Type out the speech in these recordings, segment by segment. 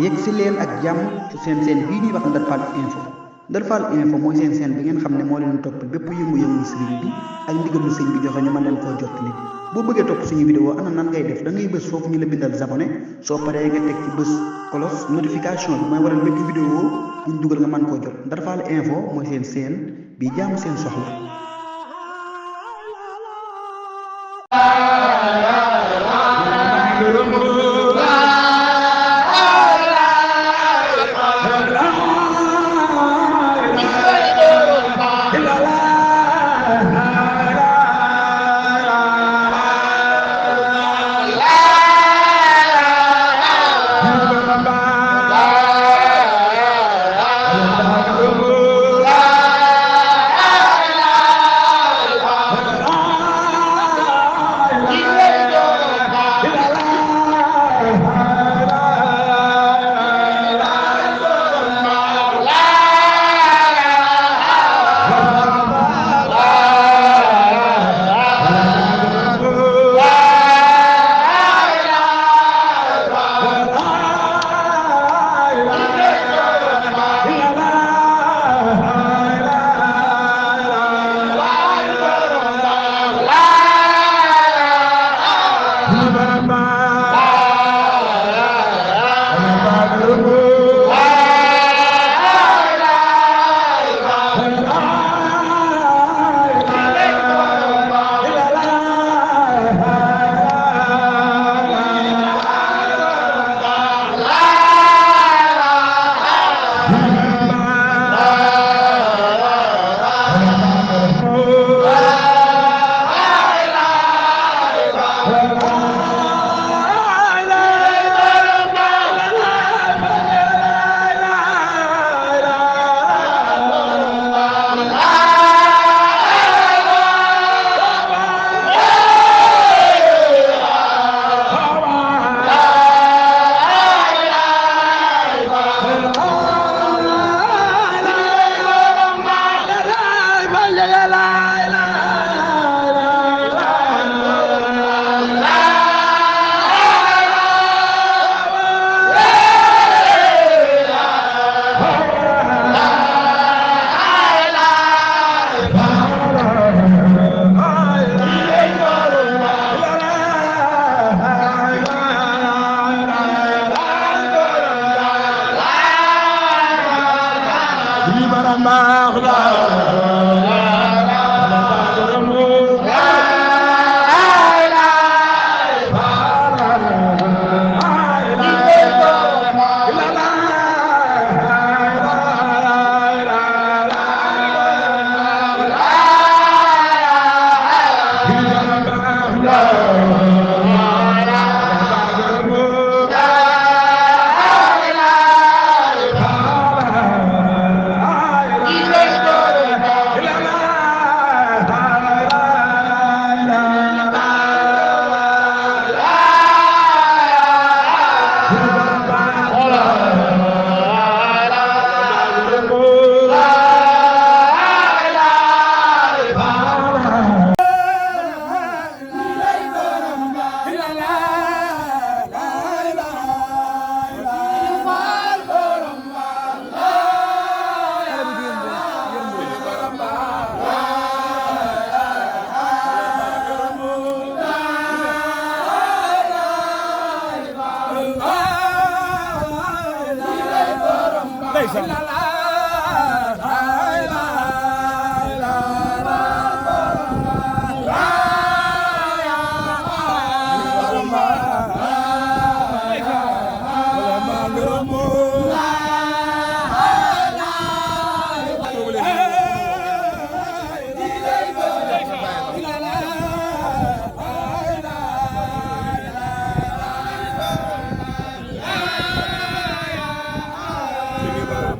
yegg si leen ak jàmm ci seen bii ñuy wax Ndar Fall info Ndar Fall info mooy seen bi ngeen xam ne moo leen toppal bépp yëngu-yëngu sëriñ bi ak ndigalu sëñ bi joxe ñu mën leen koo jottali boo bëggee topp suñu vidéo ana nan ngay def da ngay bës foofu ñu la bindal abonné soo paree nga teg ci bës cloche notification bi mooy waral bépp vidéo buñ dugal nga mën koo jot Ndar Fall info mooy seen bi jaamu seen soxla.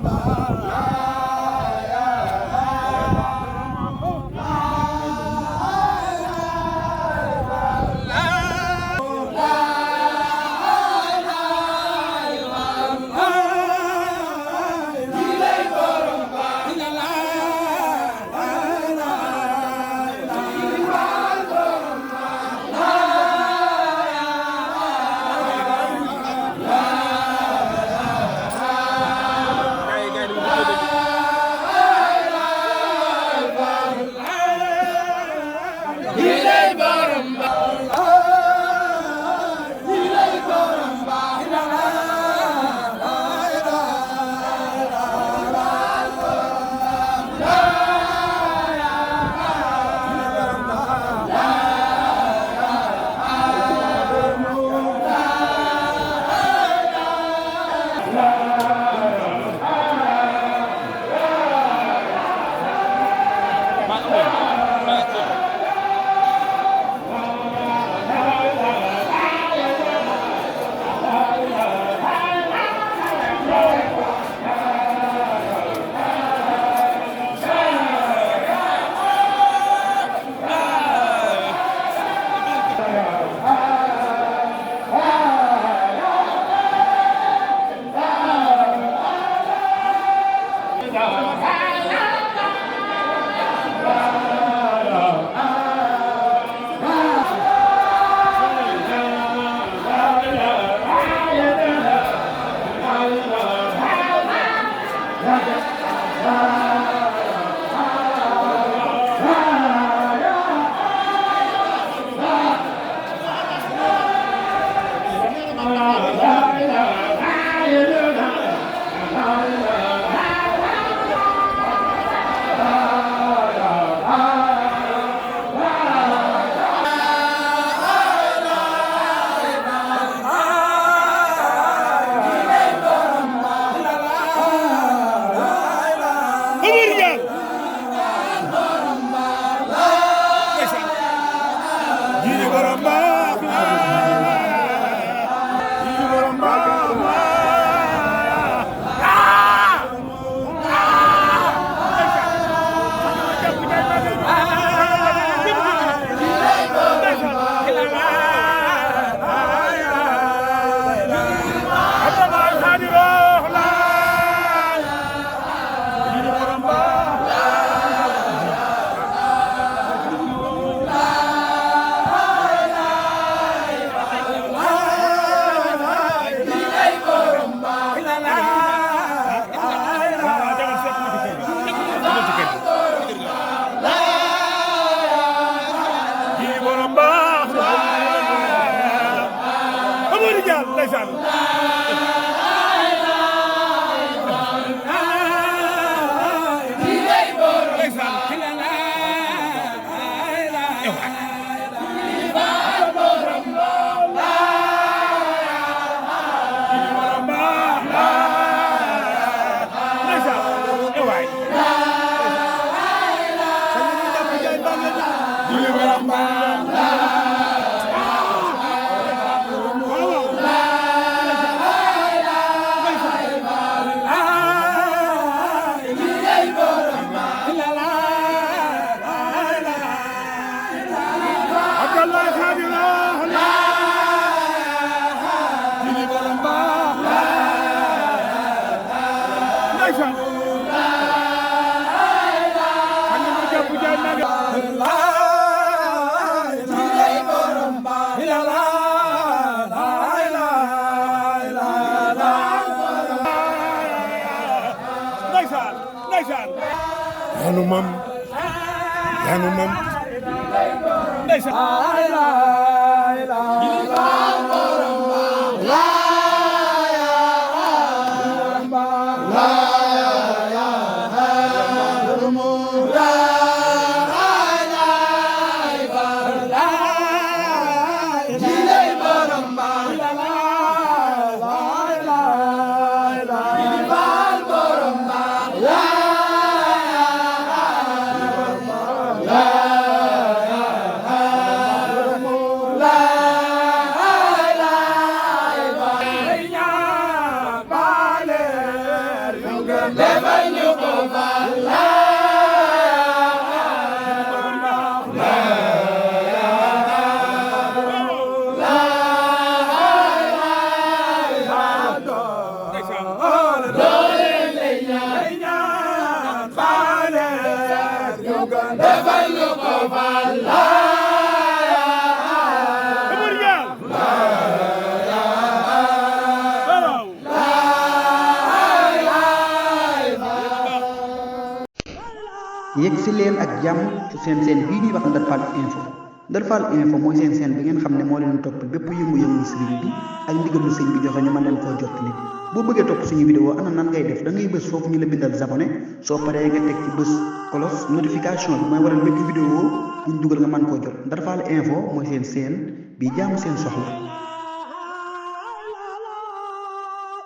Bye. ndeysaan yanu mam yegg si leen ak jàmm ci seen bii di wax Ndar Fall info Ndar Fall info mooy seen bi ngeen xam ne moo leen toppal bépp yëngu-yëngu sëriñ bi ak ndigalu sëñ bi joxe ñu mën leen koo jottali boo bëggee topp suñu vidéo ana nan ngay def da ngay bës foofu ñu la bindal abonné soo paree nga teg ci bës cloche notification bi mooy waral bépp vidéo buñ dugal nga mën koo jot Ndar Fall info mooy seen bi jaamu seen soxla